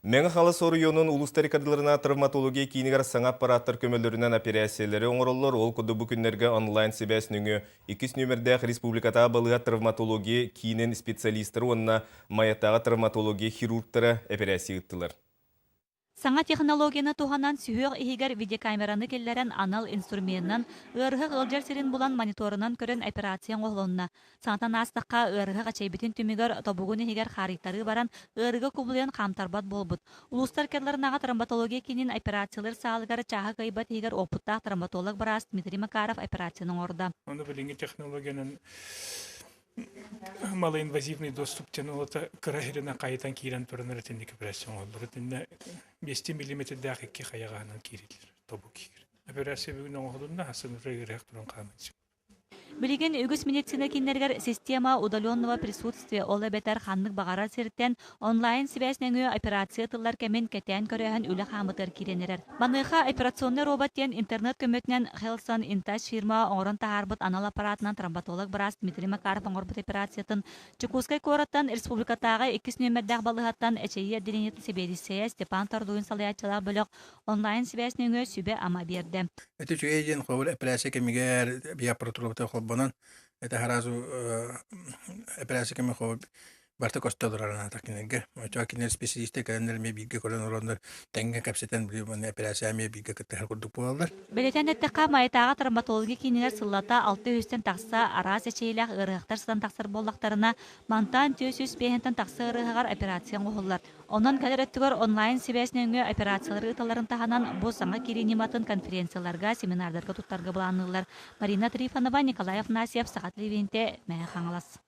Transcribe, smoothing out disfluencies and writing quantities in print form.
Мэҥэ Хаҥалас оройуонун улуустар иккардыларына травматология киинигэр саҥа аппарааттар көмөлөрүнэн эпэрээссийэлэри оҥороллор. Ол курдук бу күннэргэ онлайн-сибээс нөҥүө иккис нүөмэрдээх республикатааҕы балыыһа травматология киинин специалистара уонна Майатааҕы травматология хирургтара эпэрээссийэ ыыттылар. Саҥа технологияны туһанан сүһүөх иһигэр видеокамераны киллэрэн анал инструменынан ыарыһах ыалдьар сирин булан мониторунан көрөн операция оҥоһулунна. Санатан аастахха, ыарыһах эчэйбитин түмүгэр тобугун иһигэр хаарыйтарыы баран, ыарыыга кубулуйан хаамтарбат буолбут. Улуустар керларынааҕы травматология киинин операциялыыр саалыгар чааһы кыайбат иһигэр уопуттаах травматолог быраас Дмитрий Макаров операцияны оҥордо. Ону билиҥҥи технологиянан малоинвазивный доступ диэн олото кыра иһиринэн хайытан киирэн туран итинник операция оҥоһуллар. Итиннэ 2 миллиметрдээх икки хайаҕаһынан киириллэр тобук иһигэр. Операция бүгүн оҥоһулунна, асын ыарыһах туран хааман. Билигин үгүс медицина кииннэригэр система удаленного присутствия, ол эбэтэр ханнык баҕарар сиртэн онлайн сибээс нөҥүө операция тыллар кэмин кэтээн көрөөһүн үлэ хаамытыгар киирэн эрэр. Маныаха операционный робот диэн интернет көмөтүнэн Хелсон Интач фирма оҥорон таһаарбыт анал аппаратынан травматолог быраас Дмитрий Макаров оҥорбут операциятын Дьокуускай куораттан республикатааҕы иккис нүөмэрдээх балыыһаттан эчэйии отделениетын сэбиэдиссэйэ Степан Тордуин салайааччылаах бөлөх онлайн сибээс нөҥүө сүбэ-ама биэрдэ. Ити үчүгэй диэн холобур эпэрээссийэ кэмигэр биоаппаратурабыта холбонон это сразу эпэрээссийэ кэмэ холобур барыта көстө олорор анаатах кинилэргэ. Оччоҕо кинилэр специалистар кэлэннэр эмиэ бииргэ көрөн олороннор тэҥҥэ кэпсэтэн били уонна эпэрээссийэ эмиэ бииргэ кыттыһар курдук буолаллар. Бэлиэтээн эттэххэ, Майатааҕы травматология киинигэр сыллата 600-тэн тахса араас эчэйиилээх ыарыһахтар сытан тахсар буоллахтарына, мантан 405-тэн тахса ыарыһаҕар операция оҥоһуллар. Онон кэлэр өттүгэр онлайн-сибээс нөҥүө операциялары ыыталларын таһынан, бу саҥа киирии ньыматын конференцияларга, семинардарга туттарга былаанныыллар. Марина Трифонова, Николай Афанасьев, Саха телевидениетэ, Мэҥэ Хаҥалас.